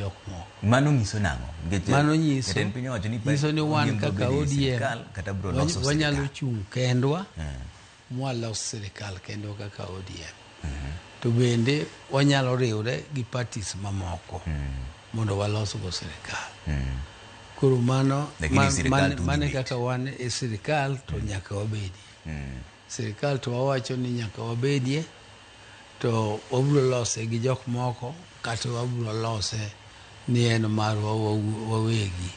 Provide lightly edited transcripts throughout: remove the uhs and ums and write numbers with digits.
jok moko. Mano nyiso nang'o? Nikech Mano nyiso jatend piny owacho ni nyiso ni wan ODM biro kaka bedo e ODM sirkal kata biro loso wanyalo sirkal. chung' kendwa mwalos sirikal kendwa kaka ODM. To bende wanyalo riwre gi parties mamoko mondo walosgo sirikal. Koro mano Lakini sirikal to udhi mane bet. Kaka wan e sirikal to nyaka wabedie. Sirikal to wawacho ni nyaka wabedie, to wabiro lose gi jok moko kata wabiro lose ni en marwa wawegi.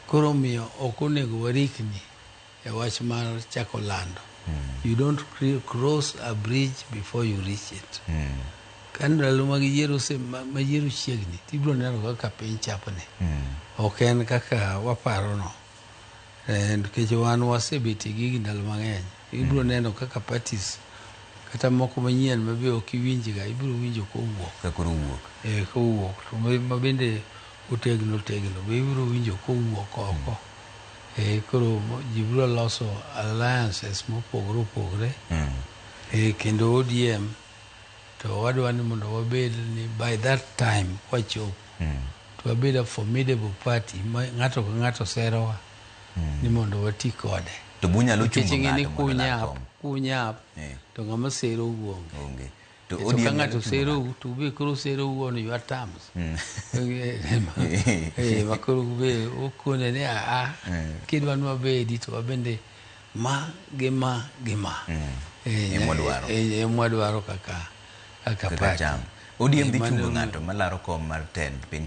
Koro omiyo ok onego warikni e wach mar chako lando. You don't cross a bridge before you reach it. Ka ndalo mag yiero ma yiero chiegni, tibiro neno kaka piny chapni. Ok en kaka waparo no. Nikech wan wasebet e gigi ndalo mang'eny. Ibiro neno kaka parties kata moko manyien ma be ok iwinjga, ibiro winjo kowuok. Ka koro wuok. Kowuok. To ma bende otegno tegno be ibiro winjo kowuok oko. Koro ji biro loso alliances mopogore opogore. Kendo ODM to wadwa ni mondo wabed ni by that time kwachopo to wabed a formidable party ma ng'ato ka ng'ato serowa ni mondo wati kode. To bunyalo Nikech chungo ing'e ni ng'ato mondo olar kunyap, kom. Kunyap to ng'ama serou onge. Onge. To To ODM ka nyalo ng'ato chungo serou ng'ato. to ube koro serou on your terms. Ma koro ube ukone ni aa kidwa ni wabedi to wabende ma gi ma gi ma. Emwadwaro. Emwadwaro kaka Kaka party. cham. ODM dhi Mano chungo emomiyo ng'ato malaro kom mar tend piny.